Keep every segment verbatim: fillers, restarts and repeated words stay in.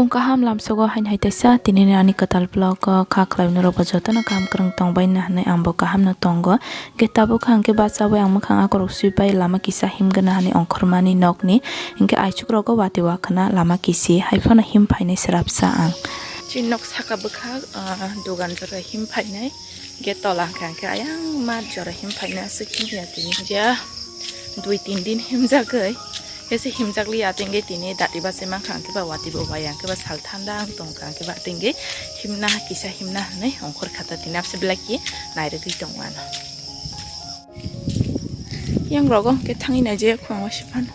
Tong kaham lamsogo haini hai teisa, tinini ani kwtal vlog o kha khlaimani rokbo jotono kaham kwrwng tongbai na hinwi angbo kaham no tongo. Hwnkhe tabuk kha hwnkhe bachaui ang mwkhang akorok sui pai lama kisa himgwna hinwi ongkhormani nokni, hwnkhe aichuk rogo watwi wakhwna lama kisi hai phano him phainai swrapsa ang. Chini nok saka bwkhak, ah, dogan jora him phainai. Hwnkhe tola hwnkha hwnkhe ayang mat jora him phaina aswk himya tini hwnkhe dui tin din himjagwi, khe se himjakliya tei hwnkhe tini dati bachai mankha hwnkhe ba watwi bo bai hwnkhe ba sal thanda wng tongkha hwnkhe ba tei hwnkhe himna kisa himna hinwi ongkhor kha ta tini abse belai khe nairwgwi tongo ano. Yang rogo hwnkhe thangwi naijak phano se phano.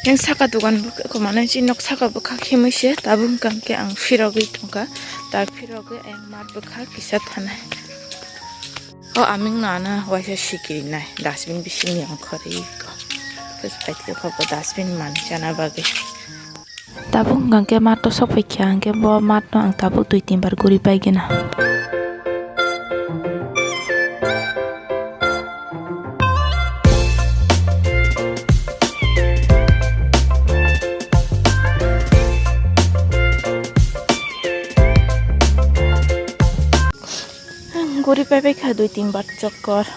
Yang saka dogan bwkha, mane chini nok saka bwkhak himwi se tabuk hwnkha hwnkhe ang phirogwi tongkha. Ta phirogwi ayang mat bwkhak kisa thanai. O aming no ano waisa sikiri nai dustbin bisingni ongkhorwi ko. Phus paitwi kho bo dustbin manwi chana bagwi. Tabuk hwnkha hwnkhe mat o sok phaikha hwnkhe bo mat no ang tabuk dui tin bar guri paigwna. Guri paipai kha dui tin bar chokor.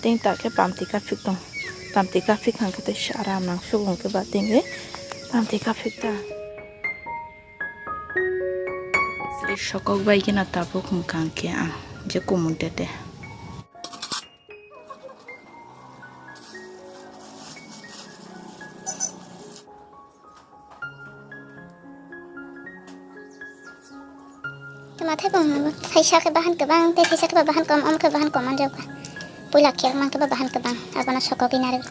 Tei ta khe pamti kaphik tong. Pamti kaphik hwnkhe tei aram nang sugo hwnkhe ba tei hwnkhe pamti kaphik ta. Sri sokok bai gana tabuk hwnkha hwnkhe ang je kumun tete. Tamo thaipung thaisa khe bahan kwbang tei thaisa khe ba bahan kom, omo khe bahan kom manjak kha. Puila khe omo khe ba bahan kwbang, abono sokogwi narwk.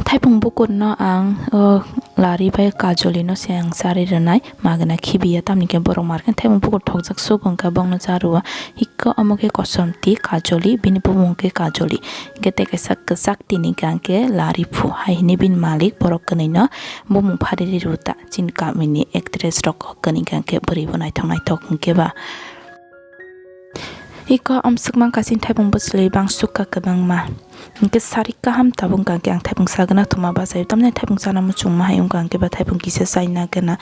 Thaipung bukurno ang, o, lari bai kajoli no se ang chari rwnai. Magwna khibiya, tamni khe borok mar khe thaimung bukur thokjak sugo hwnkha bongno cha rwo. Hikhe omo khe kosom ti kajoli, bini bumung khe kajoli. Hwnkhe tei kaisa kwchak tini hwnkha hwnkhe lari phu hai hwnwi bini malik borok kwnwi no bumung phari ri rw ta. Chini kamini actress rok kwnwi hwnkha hwnkhe bwrwi bo naithok naithok hwnkhe ba. Iko amswk mankha chini thaipung bwchwlwi bang sukha kwbangma. Hwnkhe sarik kaham tabuk hwnkha hwnkhe ang thaipung sagwna thuma bachai. Tamni thaipung chana muchungma hai wngkha hwnkhe ba thaipung kisa chaina gana.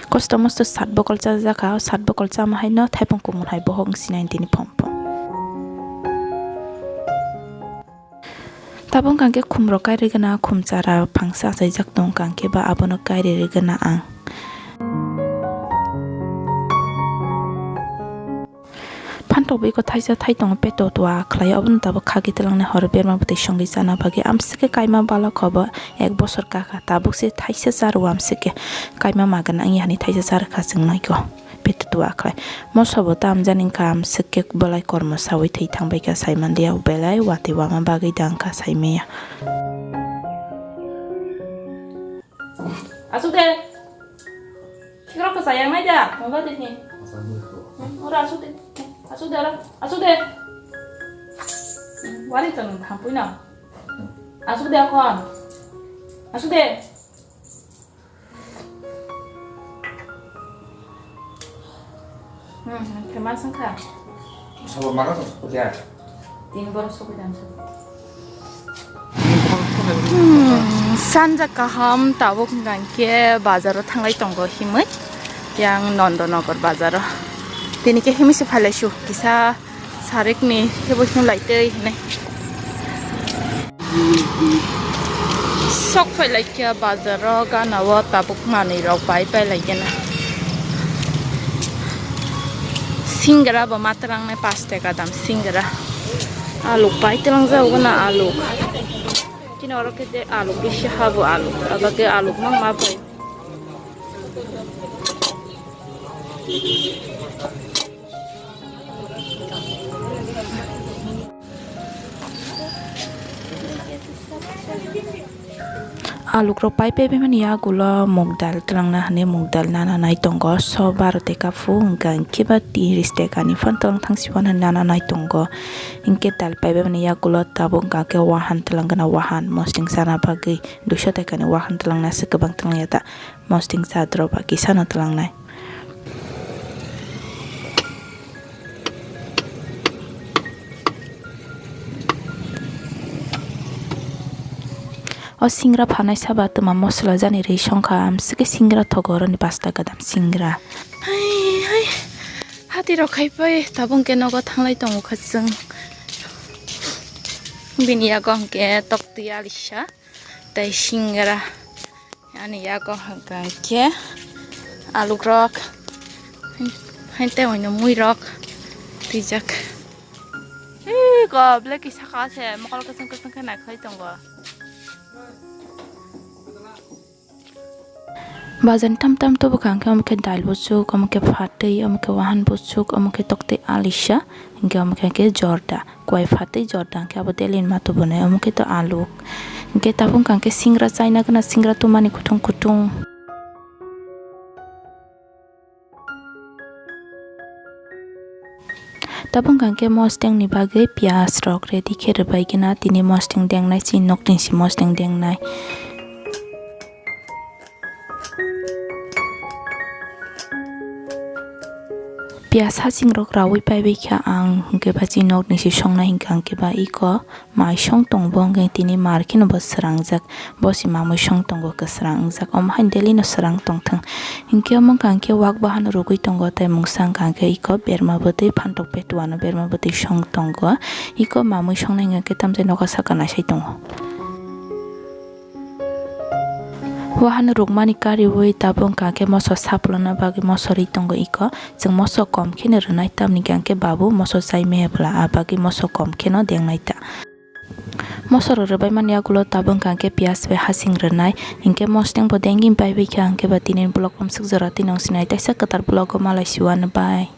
Kosto mosto sat bokol chajak kha, o sat bokol chama haino thaipung kumun hai bohok wng sinai tini phom phom. Tabuk hwnkha khe khum rok kairwi gana, khum chara phangsa achaijak tong hwnkha khe ba abono kairwi rwi gana ang. Phantok bai kho thaisa thai tongo peto twa khlai, obono tabuk khagwi twlangnai horo berma bwtwi songwi chana bagwi. Amswk khe kaima balok kho bo ek bosor kakha, tabuk se thaisa cha rw amswk khe kaima magwna wngya hwnwi thaisa cha rwkha chwng noiko peto twa khlai. Moso bo tamjani wngkha amswk khe belai kormo saui thwi thangbaikha saimanliya, belai watwi wama bagwi da wngkha saimanya. Asuk de. Sikrok kwchai yang nai da, mobile de ni. Hmm, ora asuk de. Asuk de, ora. Asuk de. Hmm, wari to nung thampui no. Asuk de akon. Asuk de. Hmm, hmm, kema sangkha. Sabo mara to, ya. Tin borok sokoi dan sabo. Hmm, sanja kaham tabuk hwnkha khe bazaro thanglai tongo himwi, yang Nondonogor bazaro. Tini khe himwi se phailai su kisa sarikni khe bo himlai tei hinwi. Sok phailai khe bazaro gana o tabuk manwi rok bai pailai gana. Singra bo ma twlangnai pash taka dam singra. Aluk bai twlang jago na aluk. Chini oro khe de aluk bisi habo aluk. Aba khe aluk mang ma bai. Alukrok pai pai mani yagulo mug dal twlangna hwnwi mug dal nana nai tongo, so baro taka phu hwnkha hwnkhe ba tiris taka ni phano twlang thang si phano nana nai tongo. Hwnkhe dal pai pai mani yagulo tabuk hwnkha khe wahan twlang gana, wahan mosting sana bagwi duiso taka ni wahan twlangna se kwbang twlang ya ta, mosting sadro ba kisano twlangnai. O singra phanai saba twma mosola jani rwi songkha, amsike singra thogo oroni pasta gadam singra. Hai, hai. Hati rok khai pai tabung ke nogo thanglai tongo kha chwng. Bini yago hwnkhe toktwi alisa tei singra. Ani yago hwnkha khe alukrok, hai tei oino muirok twijak. Ih, go, belai kisa ka se, mokol kwchwng kwchwng khe naikhwlai tongo. Bazar ni tam tam to bwkha hwnkhe omo khe dal buchuk, omo khe phatwi, omo khe wahan buchuk, omo khe toktwi alisa, hwnkhe omo khe, khe jorda. Kuai phatwi jorda hwnkhe abo daily ni ma tubunai, omo khe to alu. Hwnkhe tabuk hwnkha khe singra chaina gana, singra tumani kutung kutung. Tabuk hwnkha khe mosdeng ni bagwi piyaj rok ready khe rwbai gana, tini mosdeng dengnai, chini nok ni si mosdeng dengnai. Piyaj hasing rok raui paibai kha ang, hwnkhe ba chini nok ni si songnai hwnkha hwnkhe ba iko. Mai song tongo bo, hwnkhe tini mar kheno bo srangjak, bo se mamui song tongo kwsrang wngjak, omo haino daily no srang tongthwng. Hinkhe omo wngkha hinkhe wak bahan rwgwi tongo, tei mungsa wngkha hinkhe iko berma bwtwi phantok petuano berma bwtwi song tongo, iko mamui songnai hwnkhe tamjai nogo saka naisai tongo. Wahan rwkmani kariui tabuk wngkha khe moso saplana bagwi moso rwi tongo iko. Chwng moso kom kheno rwnai, tamni hwnkhe babu moso chai maya bwla, a bagwi moso kom kheno dengnai ta. Moso rw rwbai mani yagulo tabuk wngkha khe piyaj bai hasing rwnai, hinkhe mosdeng bo dengwi paibai kha, hinkhe ba tini vlog amswk jora twi nung sinai, teisa kwtal vlog o malai siwano bai.